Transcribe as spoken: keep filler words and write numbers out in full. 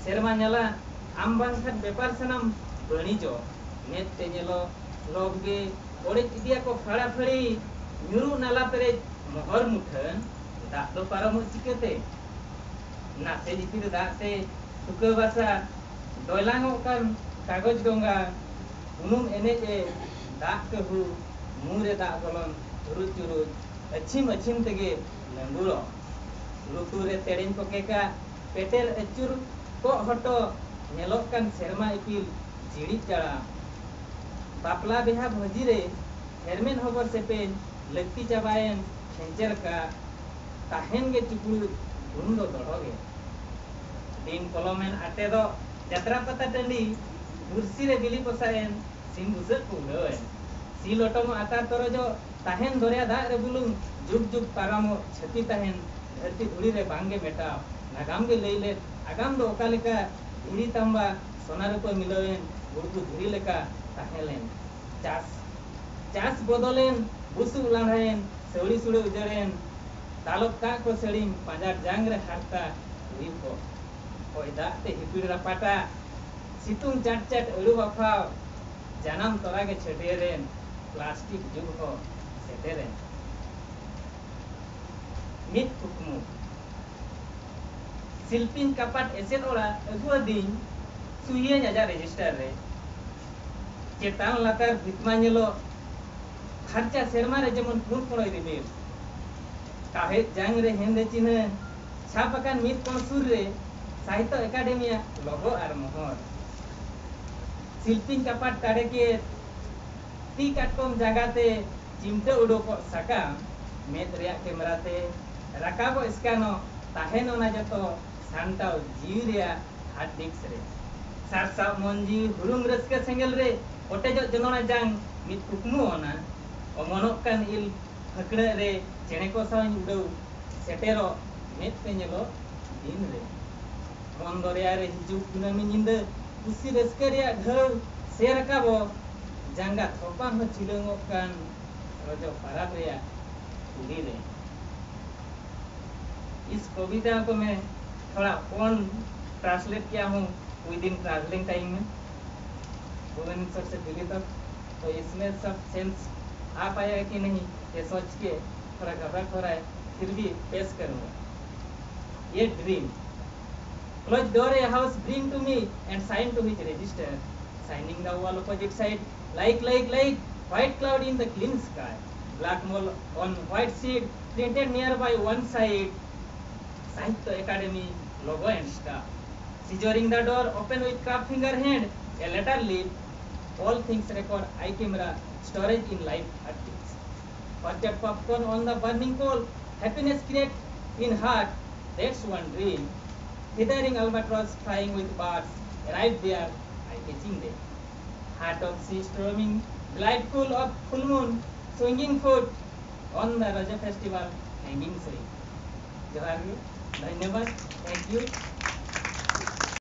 ᱥᱮᱨᱢᱟ ᱧᱟᱞᱟ, ᱟᱢ ᱵᱟᱝᱠᱷᱟᱱ ᱵᱮᱯᱟᱨ ᱥᱟᱱᱟᱢ ᱵᱟᱹᱱᱤᱡᱚᱜ᱾ ᱢᱮᱫ ᱛᱮ ᱧᱮᱞᱚᱜ ᱞᱚᱵᱽ ᱜᱮ ᱚᱲᱮᱡ ᱤᱫᱤᱭᱟᱠᱚ ᱯᱷᱟᱲᱟ ᱯᱷᱟᱹᱲᱤ, ᱧᱩᱨᱩᱜ ᱱᱟᱞᱟ ᱯᱮᱨᱮᱡ ᱢᱚᱦᱚᱨ ᱢᱩᱴᱷᱟᱹᱱ, ᱫᱟᱜ ᱫᱚ ᱯᱟᱨᱚᱢᱚᱜ ᱪᱤᱠᱟᱹᱛᱮ? ᱱᱟᱥᱮ ᱡᱤᱯᱤᱨ ᱫᱟᱜ ᱛᱮ ᱛᱩᱠᱟᱹ ᱵᱟᱥᱟ, ᱰᱚᱭᱞᱟᱝᱚᱜ ᱠᱟᱱ ᱠᱟᱜᱚᱡᱽ ᱰᱚᱸᱜᱟ, ᱩᱱᱩᱢ ᱮᱱᱮᱡ ᱮ ᱫᱟᱜ ᱠᱟᱹᱦᱩ, ᱢᱩ ᱨᱮ ᱫᱟᱜ ᱵᱚᱞᱚᱱ ᱪᱩᱨᱩᱡ ᱪᱩᱨᱩᱡ, ᱟᱹᱪᱷᱤᱢ ᱟᱹᱪᱷᱤᱢ ᱛᱮᱜᱮ ᱞᱟᱹᱸᱜᱩᱲᱚᱜ᱾ ᱞᱩᱛᱩᱨ ᱨᱮ ᱛᱮᱲᱮᱧ ᱠᱚ ᱠᱮᱠᱟ, ᱯᱮᱴᱮᱨ ᱟᱹᱪᱩᱨ ᱠᱚᱜ ᱦᱚᱴᱚ, ᱧᱮᱞᱚᱜ ᱠᱟᱱ ᱥᱮᱨᱢᱟ ᱤᱯᱤᱞ ᱡᱤᱲᱤᱫ ᱡᱟᱲᱟᱢ᱾ ᱵᱟᱯᱞᱟ ᱵᱤᱦᱟ ᱵᱷᱟᱹᱡᱤ ᱨᱮ ᱦᱮᱨᱢᱮᱫ ᱦᱚᱵᱚᱨ ᱥᱮᱯᱮᱧ, ᱞᱟᱹᱠᱛᱤ ᱪᱟᱵᱟᱭᱮᱱ ᱠᱷᱮᱧᱪᱮᱨ ᱠᱟᱜ, ᱛᱟᱦᱮᱱ ᱜᱮ ᱪᱩᱯᱲᱩᱡ ᱜᱩᱱ ᱫᱚ ᱫᱚᱲᱦᱚ ᱜᱮ᱾ ᱫᱤᱱ ᱯᱚᱞᱚᱢᱮᱱ ᱟᱴᱮ ᱫᱚ ᱡᱟᱛᱨᱟ ᱯᱟᱛᱟ ᱴᱟᱺᱰᱤ, ᱵᱩᱨᱥᱤ ᱨᱮ ᱵᱤᱞᱤ ᱯᱚᱥᱟᱜ ᱮᱱ ᱥᱤᱢ ᱵᱩᱥᱟᱹᱜ ᱠᱚ ᱩᱰᱟᱹᱣ ᱮᱱ᱾ ᱥᱤ ᱞᱚᱴᱚᱢᱚᱜ ᱟᱛᱟᱨ ᱛᱚᱨᱚᱡᱚᱜ, ᱛᱟᱦᱮᱱ ᱫᱚᱨᱭᱟ ᱫᱟᱜ ᱨᱮ ᱵᱩᱞᱩᱝ, ᱡᱩᱜᱽ ᱡᱩᱜᱽ ᱯᱟᱨᱚᱢᱚᱜ ᱪᱷᱟᱹᱛᱤ ᱛᱟᱦᱮᱱ, ᱫᱷᱟᱹᱨᱛᱤ ᱫᱷᱩᱲᱤ ᱨᱮ ᱵᱟᱝ ᱜᱮ ᱢᱮᱴᱟᱣ᱾ ᱱᱟᱜᱟᱢ ᱜᱮ ᱞᱟᱹᱭ ᱞᱮᱫ ᱟᱜᱟᱢ ᱫᱚ ᱚᱠᱟ ᱞᱮᱠᱟ, ᱫᱷᱤᱨᱤ ᱛᱟᱢᱵᱟ ᱥᱚᱱᱟ ᱨᱩᱯᱟᱹ ᱢᱤᱞᱟᱹᱣᱮᱱ, ᱜᱩᱲᱜᱩ ᱫᱷᱤᱨᱤ ᱞᱮᱠᱟ ᱛᱟᱦᱮᱸ ᱞᱮᱱ᱾ ᱪᱟᱥ, ᱪᱟᱥ ᱵᱚᱫᱚᱞᱮᱱ, ᱵᱩᱥᱩᱵ ᱞᱟᱸᱰᱷᱟᱭᱮᱱ, ᱥᱟᱹᱣᱲᱤ ᱥᱩᱲᱟᱹ ᱩᱡᱟᱹᱲᱮᱱ, ᱫᱟᱞᱚᱵ ᱠᱟᱜ ᱠᱚ ᱥᱟᱹᱲᱤᱢ, ᱯᱟᱸᱡᱟᱨ ᱡᱟᱝ ᱨᱮ ᱦᱟᱨᱛᱟ ᱦᱩᱭᱩᱜ ᱠᱚ᱾ ᱦᱚᱭ ᱫᱟᱜ ᱛᱮ ᱦᱤᱯᱤᱲ ᱨᱟᱯᱟᱴᱟ, ᱥᱤᱛᱩᱝ ᱪᱟᱴ ᱪᱟᱴ ᱟᱹᱲᱩ ᱵᱟᱯᱷᱟᱣ, ᱡᱟᱱᱟᱢ ᱛᱚᱨᱟ ᱜᱮ ᱪᱷᱟᱹᱴᱭᱟᱹᱨᱮᱱ, ᱯᱞᱟᱥᱴᱤᱠ ᱡᱩᱜᱽ ᱦᱚᱸ ᱥᱮᱴᱮᱨᱮᱱ᱾ ᱢᱤᱫ ᱠᱩᱠᱢᱩ᱾ ᱥᱤᱞᱯᱤᱧ ᱠᱟᱯᱟᱴ ᱮᱥᱮᱫ ᱚᱲᱟᱜ ᱟᱹᱜᱩ ᱟᱹᱫᱤᱧ, ᱥᱩᱭᱟᱹᱧ ᱟᱡᱟᱜ ᱨᱮᱡᱤᱥᱴᱟᱨ ᱨᱮ᱾ ᱪᱮᱛᱟᱱ ᱞᱟᱛᱟᱨ ᱵᱷᱤᱛ ᱢᱟ ᱧᱮᱞᱚᱜ ᱯᱷᱟᱨᱪᱟ ᱥᱮᱨᱢᱟ ᱨᱮ ᱡᱮᱢᱚᱱ ᱯᱩᱸᱰ ᱠᱚᱲᱚᱭ ᱨᱤᱢᱤᱞ᱾ ᱠᱟᱦᱮᱫ ᱡᱟᱝ ᱨᱮ ᱦᱮᱸᱫᱮ ᱪᱤᱱᱦᱟᱹ ᱪᱷᱟᱯ ᱟᱠᱟᱱ ᱢᱤᱫ ᱠᱚᱬ ᱥᱩᱨ ᱨᱮ ᱥᱟᱦᱤᱛᱛᱚ ᱮᱠᱟᱰᱮᱢᱤᱭᱟᱜ ᱞᱚᱜᱚ ᱟᱨ ᱢᱚᱦᱚᱨ᱾ ᱥᱤᱞᱯᱤᱧ ᱠᱟᱯᱟᱴ ᱠᱟᱲᱮ ᱠᱮᱫ, ᱛᱤ ᱠᱟᱴᱠᱚᱢ ᱡᱟᱸᱜᱟ ᱛᱮ ᱪᱤᱢᱴᱟᱹ ᱩᱰᱩᱠᱚᱜ ᱥᱟᱠᱟᱢ, ᱢᱮᱫ ᱨᱮᱭᱟᱜ ᱠᱮᱢᱨᱟ ᱛᱮ ᱨᱟᱠᱟᱵᱚᱜ ᱥᱠᱟᱱᱚᱜ, ᱛᱟᱦᱮᱱ ᱚᱱᱟ ᱡᱚᱛᱚ ᱥᱟᱱᱛᱟᱲ ᱡᱤᱣᱤ ᱨᱮᱭᱟᱜ ᱦᱟᱨᱰ ᱰᱤᱥᱠ ᱨᱮ᱾ ᱥᱟᱨᱥᱟᱣ ᱢᱚᱱ ᱡᱤᱣᱤ ᱦᱩᱨᱩᱢ ᱨᱟᱹᱥᱠᱟᱹ ᱥᱮᱸᱜᱮᱞ ᱨᱮ ᱚᱴᱮᱡᱚᱜ ᱡᱚᱱᱚᱲᱟ ᱡᱟᱝ ᱢᱤᱫ ᱠᱩᱠᱢᱩ ᱚᱱᱟ᱾ ᱚᱢᱚᱱᱚᱜ ᱠᱟᱱ ᱤᱞ ᱯᱷᱟᱹᱠᱲᱟᱹᱜ ᱨᱮ ᱪᱮᱬᱮ ᱠᱚ ᱥᱟᱶ ᱤᱧ ᱩᱰᱟᱹᱣ ᱥᱮᱴᱮᱨᱚᱜ ᱢᱮᱫ ᱛᱮ ᱧᱮᱞᱚᱜ ᱫᱤᱱ ᱨᱮ᱾ ᱢᱚᱱ ᱫᱚᱨᱭᱟ ᱨᱮ ᱦᱤᱡᱩᱜ ᱠᱩᱱᱟᱹᱢᱤ ᱧᱤᱫᱟᱹ, ᱠᱩᱥᱤ ᱨᱟᱹᱥᱠᱟᱹ ᱨᱮᱭᱟᱜ ᱰᱷᱟᱹᱣ ᱥᱮ ᱨᱟᱠᱟᱵᱚᱜ, ᱡᱟᱸᱜᱟ ᱛᱷᱚᱯᱟ ᱦᱚᱸ ᱪᱷᱤᱞᱟᱹᱝᱚᱜ ᱠᱟᱱ ᱨᱚᱡᱚ ᱯᱟᱨᱟᱵᱽ ᱨᱮᱭᱟᱜ ᱠᱩᱞᱤ ᱨᱮ᱾ ᱤᱥ ᱠᱚᱵᱤᱛᱟ ᱠᱚ ᱢᱮ ᱛᱷᱚᱲᱟ ᱚᱱ ट्रांसलेट किया हूँ विद इन ट्रैवलिंग टाइम में भुवनेश्वर से दिल्ली तक। तो इसमें सब सेंस आ पाया कि नहीं, ये सोच के थोड़ा घबराहट हो रहा है, फिर भी पेश करूँगा ये dream. Close door a house bring to me and sign to his register. Signing the wall opposite side, like, like, like, white cloud in the clean sky. Black mole on white sheet, printed nearby one side. Sahitya Academy logo and star. Scissoring the door, open with craft finger hand, a letter leaf. All things record, eye camera, storage in life archives. Orchard popcorn on the burning coal, happiness create in heart, that's one dream. Feathering albatross flying with birds, arrived there, eye-catching day. Heart of sea storming, delightful of full moon, swinging foot on the Raja festival, hanging swing. जोहार ᱜᱮ, ᱫᱷᱚᱱᱭᱚᱵᱟᱫ, thank you.